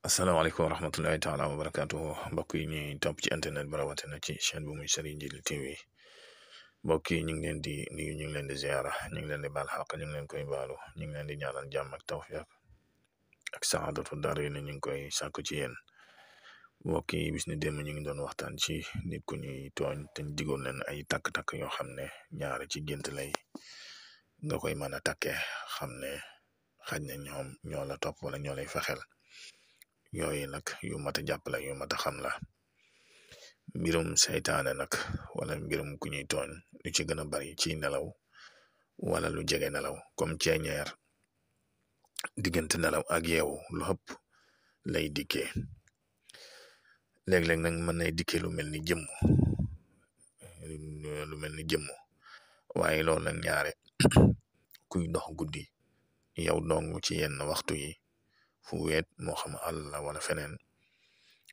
asalaamaaleykum wa rahmatullahi taala wa barakatuhu mbokk yi ñuy topp ci internet bi rawatina ci chaîne bu muy Serigne Djily TV mbokk yi ñu ngi leen di nuyu, ñu ngi leen di ziara, ñu ngi leen di baal xaq, ñu ngi leen koy baalu, ñu ngi leen di ñaanal jàmm ak tawfiq ak saadatu dara yi ne ñu ngi koy sàkku ci yéen mbokk yi. Bis ni démb ñu ngi doon waxtaan ci nit ku ñuy tooñ te ñu digoon leen ay takk-takk yoo xam ne ñaare ci gént lay nga koy mën a takkee xam ne xaj na ñoom ñoo la topp wala ñoo lay fexeel. yooyu nag yu mat a jàpp la, yu mat a xam la. Mbirum seytaane nag wala mbirum ku ñuy tooñ lu ci gën a bari ci nelaw wala lu jege nelaw comme ceeñeer diggante nelaw ak yeewu lu ëpp lay dikkee. léeg-léeg nag mën nay dikkee lu mel ni jëmm waaye loolu nag ñaare kuy dox guddi yow dong ci yenn waxtu yi fu weet moo xam àll la wala feneen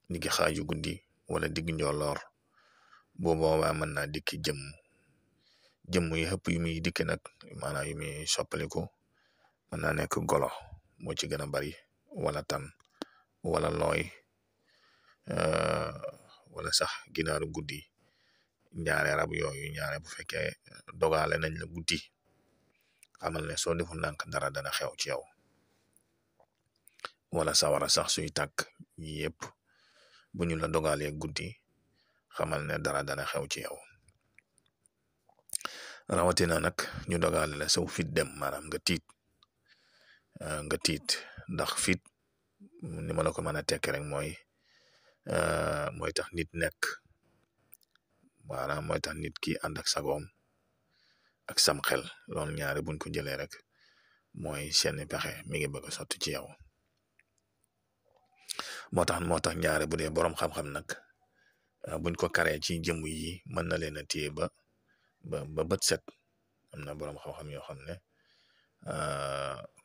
ni ki xaaju guddi wala digg njolloor boo boobaa mën naa dikki jëmm yi xëpp yu muy dikki nag maanaam yu muy soppaliku mën naa nekk golo moo ci gën a bari wala tan wala looy wala sax ginaaru guddi. ñaare rab yooyu ñaare bu fekkee dogale nañ la guddi xamal ne soo deful ndànk dara dana xew ci yow. wala sawara sax suy tàkk yëpp bu ñu la dogalee guddi xamal ne dara dana xew ci yow. rawatina nag ñu dogale la saw fit dem maanaam nga tiit ndax fit ni ma la ko mën a tekk rek mooy tax nit nekk maanaam mooy tax nit ki ànd ak sagoom ak sam xel. loolu ñaari buñ ko jëlee rek mooy seeni pexe mi ngi bëgg a sotti ci yow. moo tax ñaare bu dee boroom xam-xam nag buñ ko karee ci jëmm yi mën na leen a téye ba bët set. am na boroom xam-xam yoo xam ne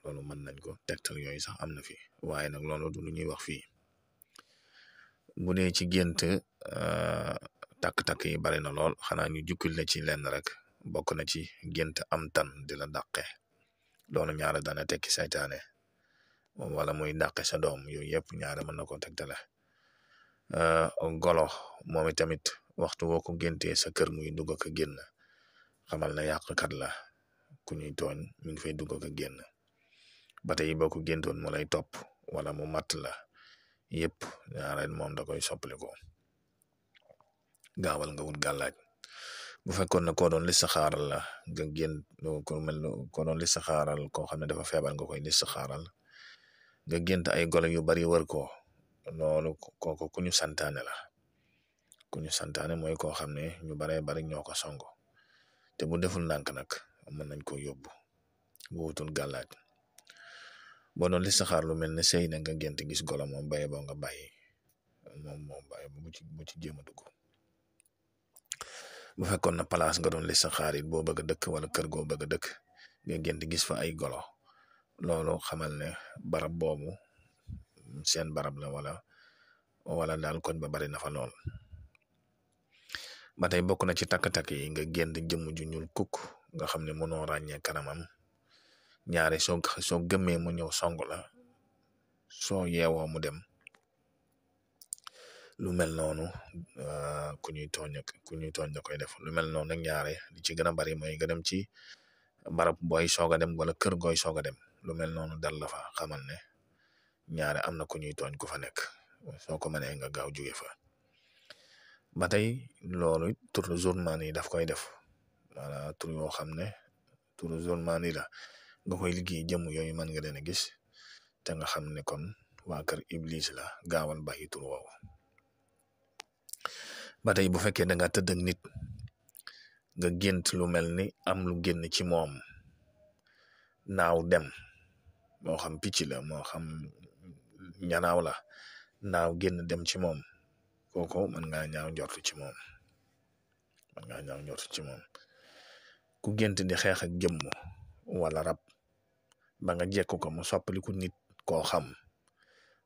loolu mën nañ ko tegtal yooyu sax am na fi waaye nag loolu du lu ñuy wax fii. bu dee ci gént takk-takk yi bari na lool, xanaa ñu jukkil na ci lenn rek bokk na ci gént am tan di la dàqe. loolu ñaare dana tekki saytaane wala muy dàqe sa doom. yooyu yëpp ñaare mën na ko tegtale. golo moom tamit waxtu woo ko géntee sa kër muy dugg ak génn xamal na yàqkat la, ku ñuy tooñ mi ngi fay dugg ak génn. ba tey boo ko géntoon mu lay topp wala mu matt la yëpp ñaare moom da koy soppaliku. gaawal nga wut gàllaaj. bu fekkoon ne koo doon listixaaral la nga génn koo doon listixaaral koo xam ne dafa feebar nga koy listixaaral nga gént ay golo yu bari wër ko loolu kooku ku ñu santaane la. ku ñu santaane mooy koo xam ne ñu baree bari ñoo ko songo te bu deful ndànk nag mën nañ ko yóbbu bu wutul gàllaaj. boo doon listixaar lu mel ne sëy na nga gént gis golo moom baye boo nga bàyyi moom bàyyi bu ci jéem a dugg. bu fekkoon na place nga doon listixaar it boo bëgg a dëkk wala kër goo bëgg a dëkk nga gént gis fa ay golo loolu xamal ne barab boobu seen barab la wala daal koñ ba bari na fa lool. ba tey bokk na ci takk-takk yi nga gént jëmm ju ñuul kukk nga xam ne mënoo ràññee kanamam ñaare soo gëmmee mu ñëw song la soo yeewoo mu dem. lu mel noonu ku ñuy tooñ da koy def. lu mel noonu nag ñaare li ci gën a bari mooy nga dem ci barab booy soog a dem wala kër gooy soog a dem lu mel noonu dal la fa xamal ne ñaare am na ku ñuy tooñ ku fa nekk. soo ko mënee nga gaaw jóge fa. ba tey loolu turu journal yi daf koy def maanaam tur yoo xam ne turu journal yi la nga koy liggéey jëmm yooyu mën nga leen a gis te nga xam ne kon waa kër Iblis la. gaawal bàyyi tur woowu. ba tey bu fekkee da nga tëdd ak nit nga gént lu mel ni am lu génn ci moom naaw dem moo xam picc la moo xam ñanaaw la naaw génn dem ci moom kooku mën ngaa ñaaw njort ci moom. ku gént di xeex ak jëmm wala rab ba nga jekku ko mu soppaliku nit koo xam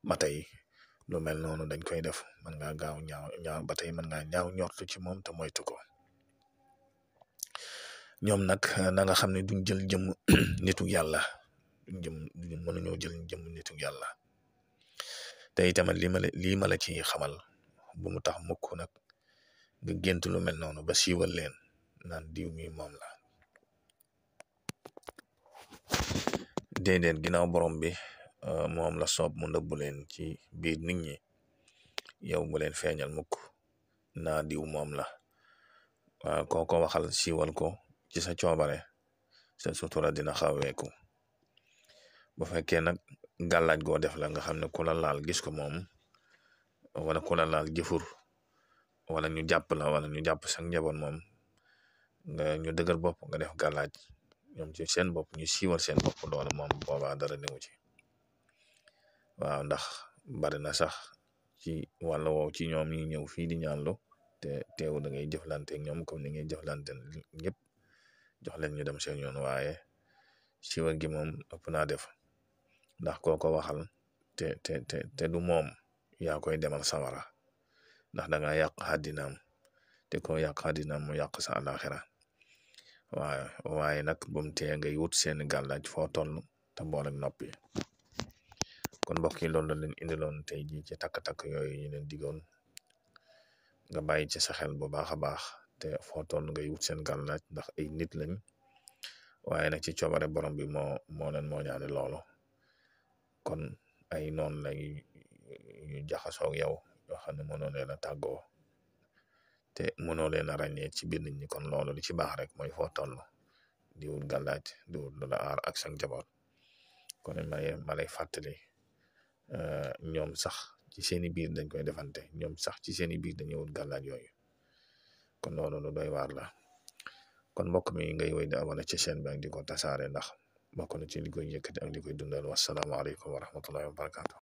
ba tey lu mel noonu dañ koy def. mën ngaa gaaw ñaaw ba tey mën ngaa ñaaw njort ci moom te moytu ko. ñoom nag na nga xam ne duñ jël jëmm nitu yàlla mënuñoo jël jëmm nitu yàlla te itamit lii ma la ci xamal bu mu tax mukk nag nga gént lu mel noonu ba siiwal leen naan diw mi moom la. déedéet ginnaaw borom bi moom la soob mu nëbbu leen ci biir nit ñi yow bu leen feeñal mukk naa diw moom la. waaw kooko waxal siiwal ko ci sa coobare sa sutura dina xaweeku. bu fekkee nag gàllaaj goo def la nga xam ne ku la laal gis ko moom wala ku la laal jëfur wala ñu jàpp la wala ñu jàpp sa njaboot moom ñu dëgër bopp nga def gàllaaj ñoom ci seen bopp ñu siiwal seen bopp loolu moom boobaa dara newu ci. waaw ndax bari na sax ci wàlla woow ci ñoom ñi ñëw fii di ñaanlu te teewu da ngay jëflante ñoom comme ni ngay jëflante ñëpp jox leen ñu dem seen yoon waaye siiwal gi moom ëpp naa def ndax kooko waxal te du moom yaa koy demal sawara ndax da nga yàq àddinaam te ko yàq àddinaam mu yàq sa àlaxira. waaye nag bum tee ngay wut seeni gàllaaj foo toll te boole noppi. kon mbokk yi loolu la leen indiloon tey ji ci takk-takk yooyu ñu leen digoon nga bàyyi ci sa xel bu baax a baax te foo toll ngay wut seen gàllaaj ndax ay nit lañ waaye nag ci coobare borom bi moo leen moo ñaane loolu. kon ay noonu lay ñu jaxasoog yow yoo xam ne mënoo leen a tàggoo te mënoo leen a ràññee ci biir nit ñi. kon loolu li ci baax rek mooy foo toll di wut gàllaaj di wut lu la aar ak sa njaboot. kon ma lay fàttali ñoom sax ci seeni biir dañ koy defante ñoom sax ci seeni biir dañuy wut gàllaaj yooyu. kon loolu lu doy waar la. kon mbokk mi ngay woy di abonné ci chaîne bi ak di ko tasaare ndax bokk na ci li koy yëkkati ak li koy dundal. wasalaamaaleykum wa rahmatullahi wa barakatu.